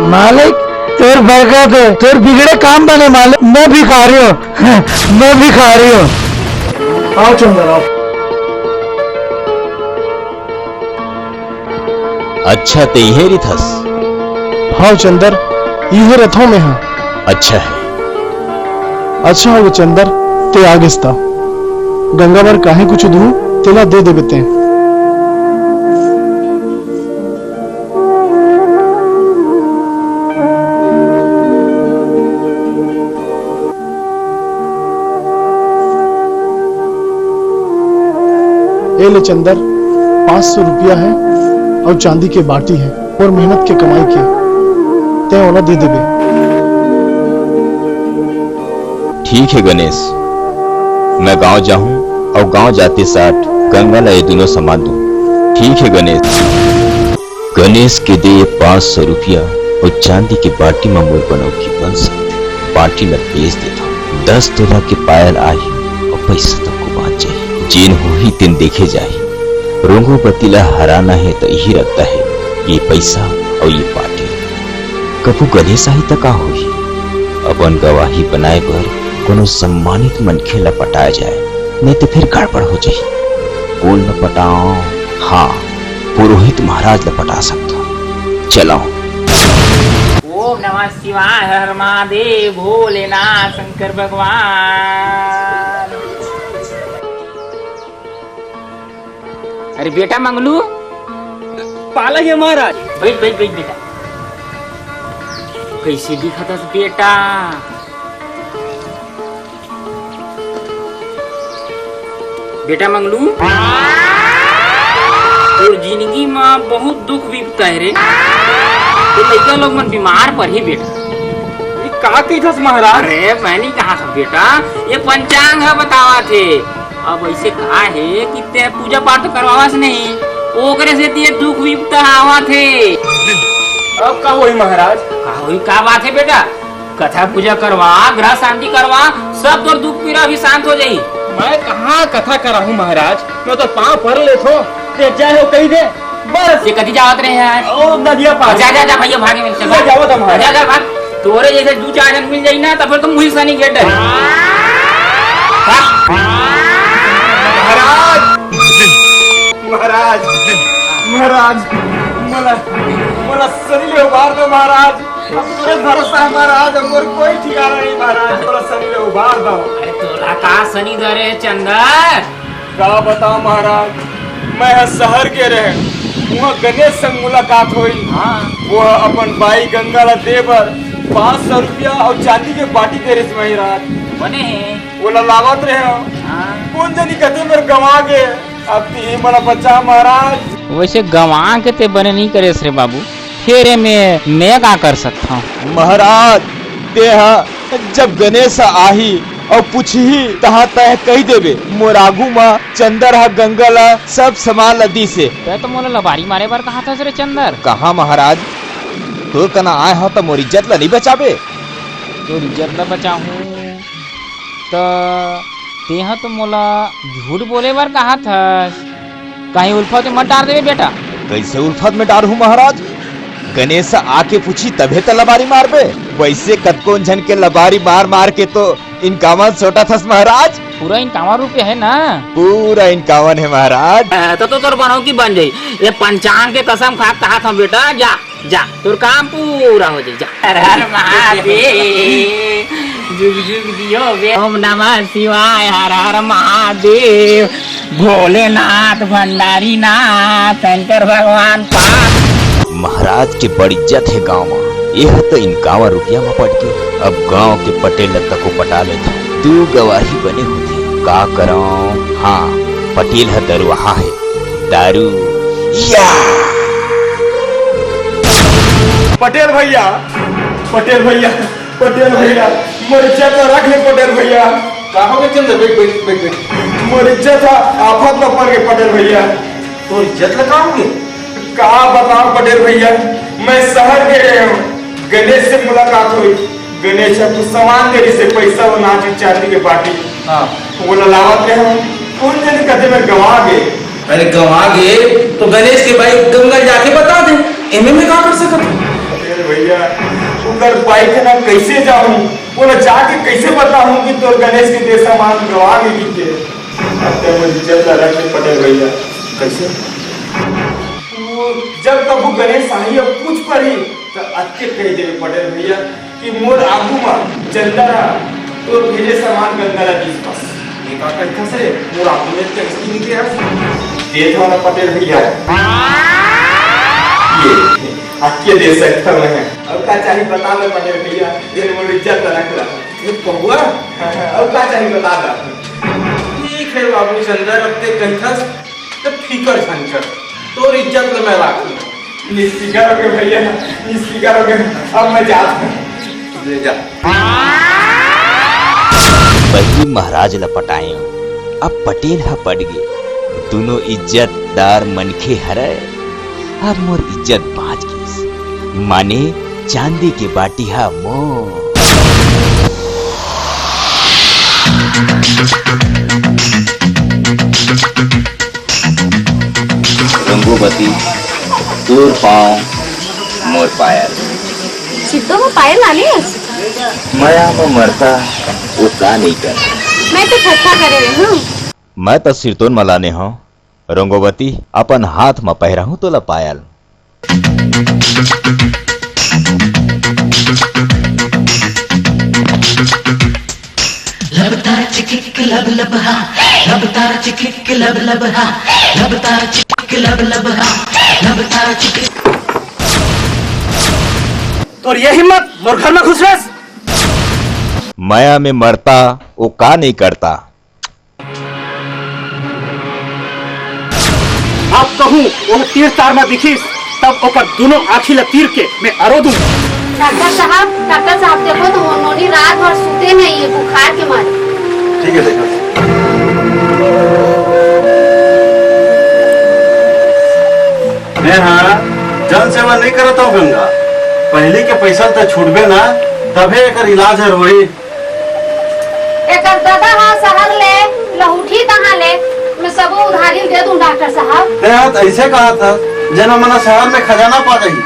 मालिक, तोर बरकत हे, तोर बिगड़े काम बने मालिक। मैं भिखारी हंव, मैं भिखारी हंव। आओ चंदर, आओ। अच्छा, तैं इहें रहिथस? हव चंदर, इहें रथंव मेंहा। अच्छा हे। अच्छा हवे चंदर, तैं आ गेस त। गंगा बर काहीं कुछु दूहूं, तेला दे देबे तैं। ए ले चंदर, पांच सौ रुपया हे अउ चांदी के बाटी हे, मोर मेहनत के कमाई के, तैं ओला दे देबे। ठीक हे गणेश, मैं गांव जाहूं अउ गांव जाते साठ गंगा ला ये दूनों समान दूं। ठीक हे गणेश। गणेश के दे पांच सौ रुपया अउ चांदी के बाटी म मोर बनउकी बन सकथे। बाटी ल बेच देथंव, दस तोला के पायल आही अउ पइसा तको बांच जाही। जेन होही तेन देखे जाही। रोंगोबती ल हराना हे त इही रद्दा हे, ये पइसा अउ ये बाटी। कभू गणेश आही त का होही? अपन गवाही बनाए बर कोनो सम्मानित मनखे ल पटाए जाए, नइ त फेर गड़बड़ हो जाही। कोन ल पटाओं? हां, पुरोहित महाराज ल पटा सकथंव। चलंव, ओम नमः शिवाय, हर हर महादेव, भोलेनाथ, शंकर भगवान। अरे बेटा मंगलू, पाला के महाराज। बैठ, बैठ, बैठ बेटा। कैसे दिखत हस बेटा? बेटा मंगलू, तोर जिंदगी म बहुत दुख बिपता हे रे। तो लइका लोग मन बीमार परही बेटा। ये का कहिथस महाराज? अरे मैं नहीं कहा था बेटा, ये पंचांग ह बतावत हे। अब ऐसे का हे कि ते पूजा पाठ तो करवावस नहीं, ओकरे से ते दुख बिपता आवत हे। अब का होही महाराज? का होही, का बात हे बेटा? कथा पूजा करवा, ग्रह शांति करवा, सब तोर दुख पीड़ा भी शांत हो जाही। मैं कहाँ कथा कराहूँ महाराज, मैं तो पाँव पर लेथो, ते जय हो कही दे, बस। ये कति जावत रहे यार? ओ नदिया पार। जा, जा, जा भैया, भागे में चल। ले जावत हम जा, महाराज। जा, भाग। तोरे जैसे दू चार जन मिल जाही ना, तो फिर तुम वही सनी घेर डरे। हाँ? महाराज, महाराज, महाराज, मोला, मोला सनी ले उबार दो महाराज। अब तोरे भरोसा हे महाराज, अब मोर कोई ठिकाना नहीं महाराज, मोला सनी ले उबार दो। अरे तोला का सनी दरे चंदर? का बताओ महाराज, मैं ह शहर के रहे, उहाँ गणेश संग मुलाकात होई। हाँ। वो ह अपन बाई गंगा ला दे बर पाँच सौ रुपया अउ चांदी के बाटी दे रहिस महाराज। बने हे। ओला लावत रहे हो। हाँ। कोन जनी कथे मेर गंवा गे, अब तिही मोला बचा महाराज। वैसे गंवा के ते बने नहीं करेस रे बाबू, फेर एमे मैं का कर सकथव? महाराज, तेहा जब गणेश आही अउ पूछही, तहाँ तैं कहि देबे, मोर आगू म चंदर ह गंगा ल सब समान ल दीस हे। तैं तो मोला लबारी मारे बर कहाथस रे चंदर। कहाँ महाराज, तोर कना आय हव त मोर इज्जत ल नइ बचाबे? तोर इज्जत ल बचाहूँ त तेहा तो मोला झूठ बोले बर कहाथस। कहीं उल्फत में मत डार देबे बेटा। कैसे उल्फत में डारहूँ महाराज? गणेश आके पूछी तभे त लबारी मारबे। वैसे कतकोन झन के लबारी मार मार के तो इनकावन सोटथस महाराज। पूरा इनकावन रुपया हे ना? पूरा इनकावन हे महाराज। अ, तो, तो तोर बनौकी बन जाही। ये पंचांग के कसम खा के कहाथंव बेटा, जा, जा, तोर काम पूरा हो जाही, जा। हर हर महादेव, जुग जुग जियो बे। ओम नमः शिवाय, हर हर महादेव, भोलेनाथ, भंडारी नाथ, शंकर भगवान पास। महाराज के बड़ इज्जत हे गांव म। एह तो इनकावन रुपया म पट गे। अब गांव के पटेल ल तको पटा लेथंव। दू गवाही बने होथे। का करंव? हाँ, पटेल ह दरुहा हे। दारू। या! पटेल भैया, पटेल भैया, पटेल भैया, मोर इज्जत ला रख ले पटेल भैया। का हो गे चंदर? बैठ, बैठ, बैठ, बैठ। मोर इज्जत ह आफत म पड़ गे पटेल भैया। तोर इज्जत ला का हो गे? का बतांव पटेल भैया, मैं शहर गे रहेंव, गणेश से मुलाकात होइस। गणेश ह कुछ सामान दे रहिस हे, पैसा अउ नान चीज चांदी के बाटी। हाँ। ओला लावत रहेंव, कोन जनी कथे मेर गंवा गे। अरे गंवा गे तो गणेश के बाई गंगा ल जाके बता दे, एमे मैं का कर सकत हंव? अरे भैया, ओकर बाई के ना कैसे जाहूं, ओला जाके कैसे बताहूं कि तोर गणेश के दे सामान गंवा गे कहिके? अब ते मोर इज्जत ला रख ले पटेल भैया। कैसे? वो जब कभू गणेश आही अउ पूछ परही, त अतके कहि देबे पटेल भैया कि मोर आगू म चंदर ह तोर भेजे सामान गंगा ल दीस बस। ये का कहिथस रे? मोर आगू म चंदर निकले हस। दे दो ना पटेल भैया। ये, अतके दे सकथंव मैं। अउ का चाही बता दे पटेल भैया, ये मोर इज्जत ल रख ला। ये पहुआ, अउ का चाही बता दे। ठीक हे बाबू चंदर, अब ते कहिथस त फिकर झन कर, तोर इज्जत ल मैं राखहूं। निस्फिकर हो गे भैया, निस्फिकर हो गे, अब मैं जात हंव। ले जा। पहिली महाराज ल पटाएंव, अब पटेल ह पट गे। दूनों इज्जतदार मनखे हरय, अब मोर इज्जत बांच गिस। माने चांदी के बाटी ह मोर। रंगोबती, तोर पाँव मोर पायल। सिद्धो म पायल लाने हस? मया म मरता, वो का नहीं कर। मैं तो ठट्ठा करे रहे हूँ। मैं तो सिरतोन म लाने हूँ। रंगोबती, अपन हाथ म पहिराहूँ तोला पायल। चिक लब लब हा, लब तारा चिक चिक लब लब हा, लब तारा चिक चिक लब लब हा, लब तारा चिक। तोर ये हिम्मत, मोर घर में घुसरेस? मया में मरता, वो का नहीं करता। अब कहूँ, वो तीर तार में दिखिस, तब ओकर दोनों आँखी ला तीर के मैं अरो दूँ। डॉक्टर साहब, डॉक्टर साहब, देखो तो, वो नोनी रात भर सुते नहीं है बुखार के मारे। ठीक है, देखो। मैं हाँ, जन सेवा नहीं करत हूँ गंगा। पहली के पैसा तो छूटबे ना, तभे एकर इलाज हर होई। एकर ददा हा शहर ले लहुटी तहाँ ले, मैं सबो उधारी दे दूं डॉक्टर साहब। ते हा त ऐसे कहा था, जना मना शहर में खजाना पा जाही।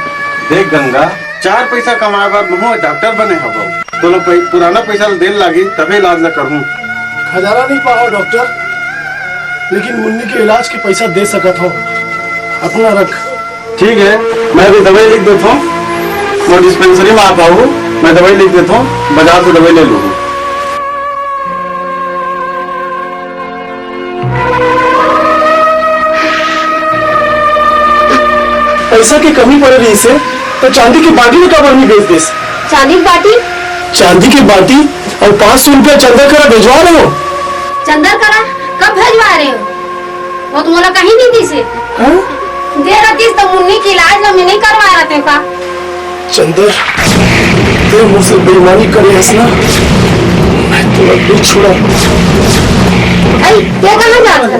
देख गंगा, चार पैसा कमाए बर महूं डॉक्टर बने हवं। तोला पै-, पुराना पैसा ल देन लागी, तबे इलाज ल करहूं। खजाना नहीं पाओ डॉक्टर, लेकिन मुन्नी के इलाज के पैसा दे सकत हूँ। अपना रख। ठीक है, मैं अभी दवाई लिख देता हूँ। वो डिस्पेंसरी में आता हूँ, मैं दवाई लिख देता हूँ, बाजार से दवाई ले लूँगा। पैसा के कमी पड़े रही से, तो चांदी के बाटी में काबर नहीं बेच देस? चांदी के बाटी? चांदी के बाटी और पाँच सौ रुपया चंदर करा भेजवा रहे हो। चंदर करा कब भेजवा रहे हो? वो तो मोला कहीं नहीं दिसे। हाँ? दे रहतीस तो मुन्नी के इलाज ला मैं नहीं करवा रहते का? चंदर, ते मुझसे बेईमानी करे हस ना, मैं तोला नहीं छोड़ा। अरे, ये कहाँ जा रहा है?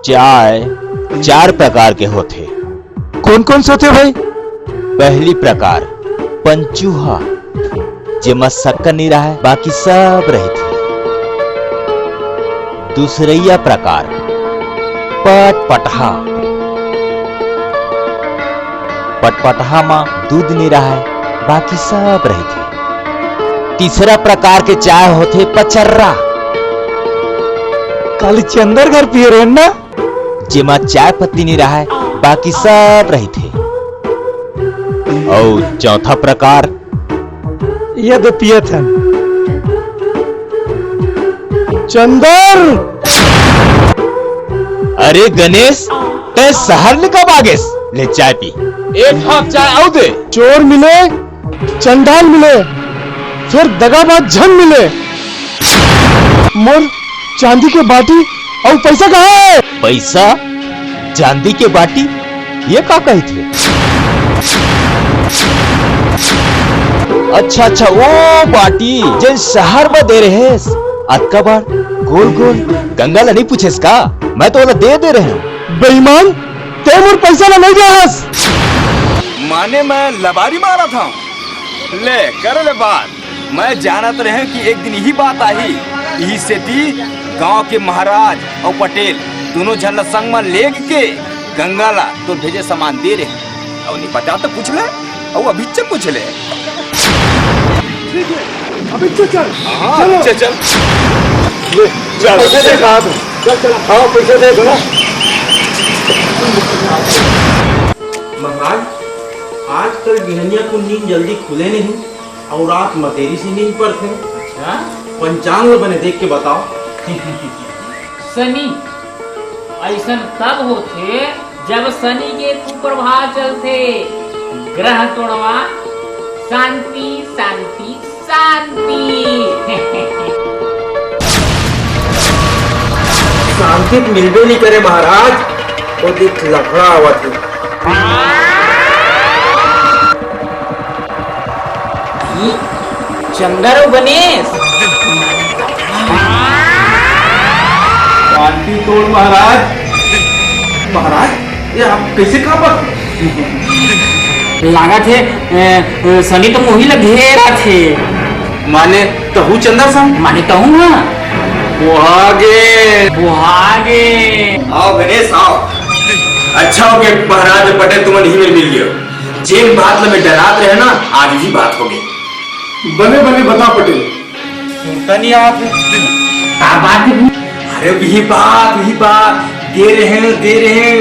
चाय चार प्रकार के होथे। कोन कोन से होथे भाई? पहली प्रकार पंचूहा, जेमा शक्कर नइ रहय, बाकी सब रहिथे। दूसरइया प्रकार पटपटहा, पटपटहा म दूध नइ रहय, बाकी सब रहिथे। तीसरा प्रकार के चाय होथे पचर्रा, काली चंदर घर पिए रहेन ना, जेमा चाय पत्ती नइ रहय, बाकी सब रहिथे। अउ चौथा प्रकार, ये दे पियत हन। चंदर! अरे गणेश, तैं शहर ले कब आ गेस? ले चाय पी, एक हाथ चाय अउ दे। चोर मिले, चंडाल मिले, फेर दगाबाज झन मिले। मोर चांदी के बाटी अउ पैसा कहाँ हे? पैसा, चांदी के बाटी, ये का कहिथे? अच्छा, अच्छा, वो बाटी, जेन शहर म दे रहेस, अतका बड़ गोल गोल गंगा ला नइ पूछेस का? मैं तो ओला दे दे रहे हूँ। बेईमान, तैं मोर पैसा ला नइ दे हस। माने मैं लबारी मारत हंव। ले, कर ले बात। मैं जानत रहेंव कि एक दिन इही बात आही। इही सेती गांव के महाराज अउ पटेल दूनों झन ला संग म लेग के गंगा ला तोर भेजे सामान दे रहे। अउ नइ पता त पूछ ले, अउ अभी से पूछ ले। ठीक है, अभी से चल। हाँ, चलो। चल, चल। ले, चल, पैसे दे। चल, चल। हाँ, पैसे दे, बोला। महाराज, आजकल बिहनिया को नींद जल्दी खुले नहीं अउ रात म देरी से नींद पड़थे। अच्छा? पंचांग ल बने देख के बताओ। शनि, अइसन तब होथे जब शनि के कुप्रभाव चलथे। ग्रह तोड़वा, शांति, शांति, शांति। शांति त मिलबे नइ करे महाराज, ओती लफड़ा आवत हे। चंदर अउ गणेश। शांति तोड़ महाराज। महाराज, ये आप कैसे कांपत? लागत हे, अ, अ, शनि तो मोही ला घेरत हे। माने तहू चंदर संग? माने तहू हा। बोहागे। बोहागे। आओ गणेश, आओ। अच्छा होगे महाराज पटेल तुमन इही मेर मिल गेव। जेन बात ला मैं डरात रहेंव ना, आज इही बात होगे। बने बने बता पटेल। सुरता नइ आवत हे। का बात हे? अरे वही बात, वही बात। दे रहेंव, दे रहेंव।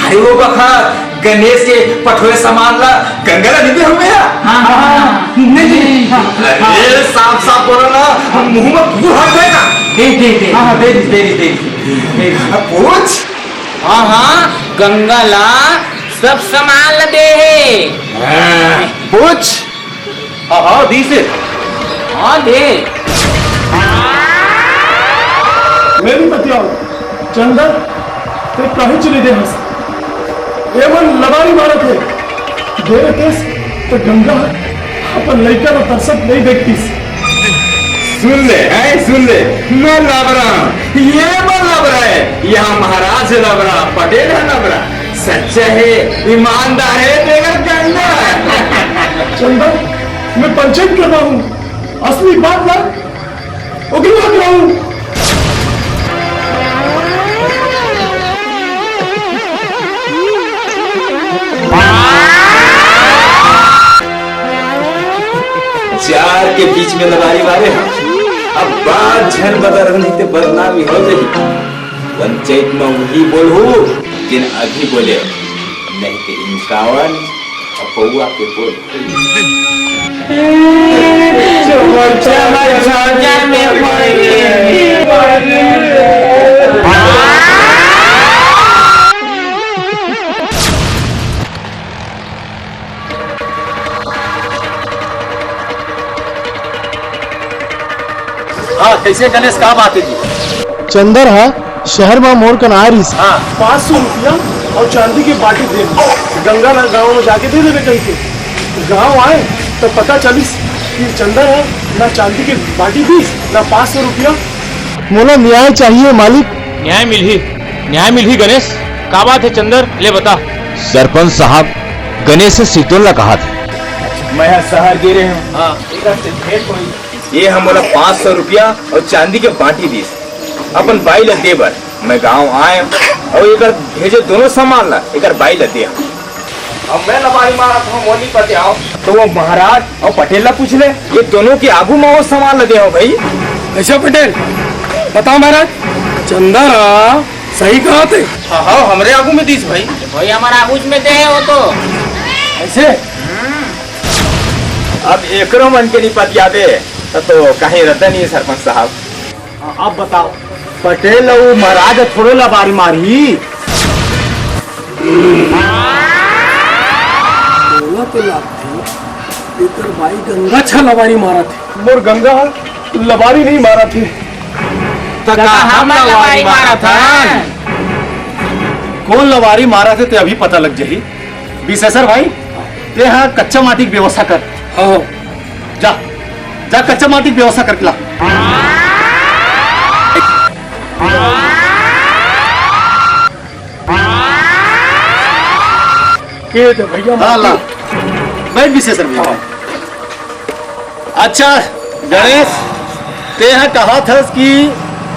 अरे वो बखत गणेश के पठोए सामान ला गंगा ला देबे हमें हा? हाँ, हाँ, हाँ, हाँ। नहीं, नहीं, हाँ, अरे, हाँ। साफ साफ बोला ना, मुंह में धूल हट जाएगा। दे, दे, दे। हाँ, हाँ, दे दी, दे दी, दे दी, दे दी। अब पूछ। हाँ, हाँ, गंगा ला सब सामान ला दे हे। हाँ, पूछ। हाँ, हाँ, दीस हे। हाँ, दे। मैं भी बतियाओ, चंदर, ते काहे चले दे हस? ए मन लबारी मारत हे। दे रतेस, तो गंगा अपन लइका ला तरसत नहीं देखतीस। सुन ले, ऐ सुन ले, मैं लबरा, ये मन लबरा है, यहाँ महाराज लबरा, पटेल है लबरा। सच्चा हे, ईमानदार हे, तेकर गंगा। चंदन, मैं पंचायत कर रहा हूँ, असली बात ना, ओकरी बात रहूँ। चार के बीच में लबारी मारे, अब बात झन बदल नहीं ते बदनामी हो जाही। पंचायत में वही बोलहू, जेन अभी बोले, नहीं तो इनकावन अउ पौआ के बोल। चमर, चमर, झांझर में पड़ गए। हाँ, कैसे गणेश, का बात है जी? चंदर हा शहर मा मोर कन आय रिहिस। हाँ। पाँच सौ रुपया और चांदी के बाटी दे। गंगा ना गांव में जाके दे देवे कही के। गांव आए तो पता चलिस कि चंदर हा ना चांदी के बाटी दीस, ना पाँच सौ रुपया। मोला न्याय चाहिए मालिक। न्याय मिलही, न्याय मिलही गणेश। का बात है चंदर, ले बता। सरपंच साहब, गणेश ह सिरतोन ला कहाथे। मैं ह शहर गे रेहेंव। हाँ, एक रात से भेंट होई। ये ह मोला पाँच सौ रुपया और चांदी के बाटी दीस, अपन बाई ला दे बर। मैं गांव आए और एकर भेजे दोनों सामान ला एकर बाई ला दे। अब मैं लबारी मारत हूँ, मोनी पतियाव। तो वो महाराज और पटेल ला पूछ ले, ये दोनों के आगू में वो सामान ला दे हो भाई। कैसे पटेल, बताओ महाराज, चंदर हा सही कहाथे। हाँ, हाँ, हमरे आगू में दीस भाई। भाई, हमारे आगू में दे हो तो। ऐसे? अब एकरो मन के नहीं पतियाबे, त तो कहीं रहता नहीं है सरपंच साहब। हाँ, अब बताओ, पटेल अउ महाराज थोड़ो लबारी मारही। मोला तो लागथे, एकर बाई गंगा छा लबारी मारत हे। मोर गंगा लबारी नहीं मारत हे। त का हम लबारी मारत हन? कोन लबारी मारत हे, ते अभी पता लग जाही। विशेषर भाई, ते हा कच्चा माटी के व्यवस्था कर। हाँ। जा, जा कच्चा माटी के व्यवस्था करके ला। के दे भैया हाँ, ला। माटी। बैठ विशेषर भैया। हाँ। अच्छा गणेश, ते ह कहाथस कि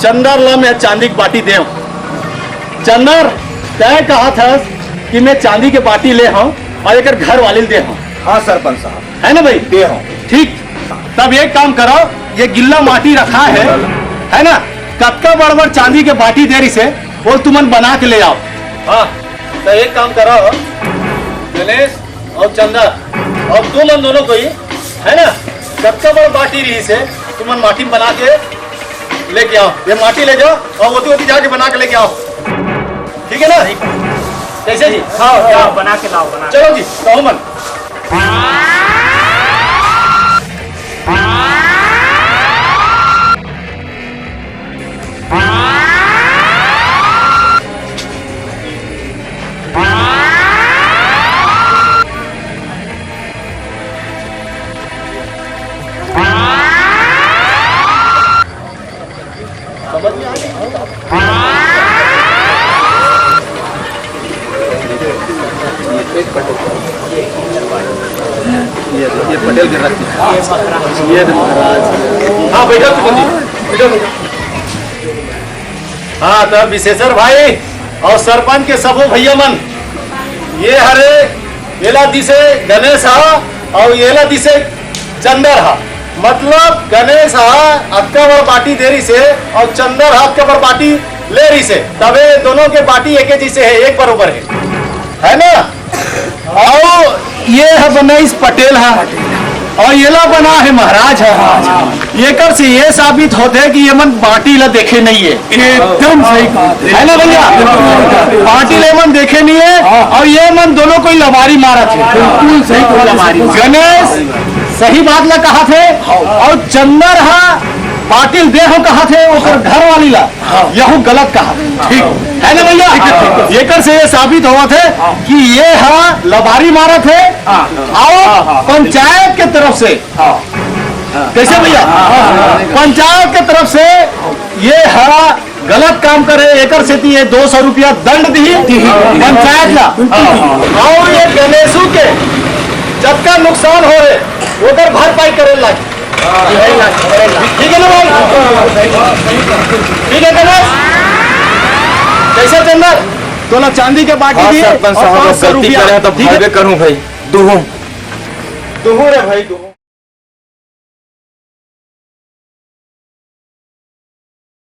चंदर ला मैं चांदी के बाटी देव। चंदर, तै कहाथस कि मैं चांदी के बाटी ले हव और एकर घर वाली ल दे हव। हाँ सरपंच साहब। है ना भाई? दे हव। ठीक, तब एक काम करो, ये गिल्ला माटी रखा है, है ना, कतका बड़ बड़ चांदी के बाटी दे रिसे, वो तुमन बना के ले आओ। हाँ, तो एक काम करो गणेश, अउ चंदा, अउ तुमन दोनों कोई, है ना, कतका बड़ बाटी रिहिसे, तुमन माटी में बना के लेके आओ। ये माटी ले जाओ अउ ओती ओती जाके बना के लेके आओ, ठीक है ना? कैसे जी? हाँ, जाओ, बना के लाओ, बना के। चलो जी, तो मन। ये, ये पटेल के रख। ये महाराज। हाँ, बैठो, बैठो, बैठो। हाँ, तो विशेषर भाई और सरपंच के सबो भैया मन, ये हरे, एला दिसे गणेश हा और एला दिसे चंदर हा। मतलब गणेश हा अतका बड़ बाटी दे रिसे और चंदर हा अतका बड़ बाटी ले रिसे, तबे दोनों के बाटी एके जैसे है, एक बरोबर है, है ना? अउ ये ह बनइस पटेल ह, अउ येला बना हे महाराज ह। एकर से ये साबित होथे कि ये मन बाटी ला देखे नइ हे। एकदम सही बात है। है ना भैया? बाटी ला ये मन देखे नइ हे, अउ ये मन दोनों कोई लबारी मारत हे। बिल्कुल सही बात है। गणेश सही बात ला कहा थे, अउ चंदर ह बाटी ल दे हो कहा थे, ओकर घरवाली ला। हाँ। यहू गलत कहा। ठीक। है ना भैया? ठीक है, ठीक है। एकर से ये साबित होवत हे कि ये हा लबारी मारत हे। हाँ। अउ हाँ, हाँ। पंचायत के तरफ से, हाँ। कैसे भैया? हाँ, हाँ, हाँ। पंचायत के तरफ से ये हा गलत काम करे, एकर सेती ये दो सौ रुपया दंड दिही पंचायत ला। बिल्कुल। अउ ये गणेशू के जतका नुकसान हो रहे, ओकर भरपाई करे लागी। ठीक है ना भाई? ठीक है चंदर? कैसे चंदर? तोला चांदी के बाटी हाँ, दी सरपंच और साहब, पाँच सौ गलती रुपया। करे हैं तो ठीक है? भरबे करूँ भाई। दुहूँ। दुहूँ रे भाई, दुहूँ।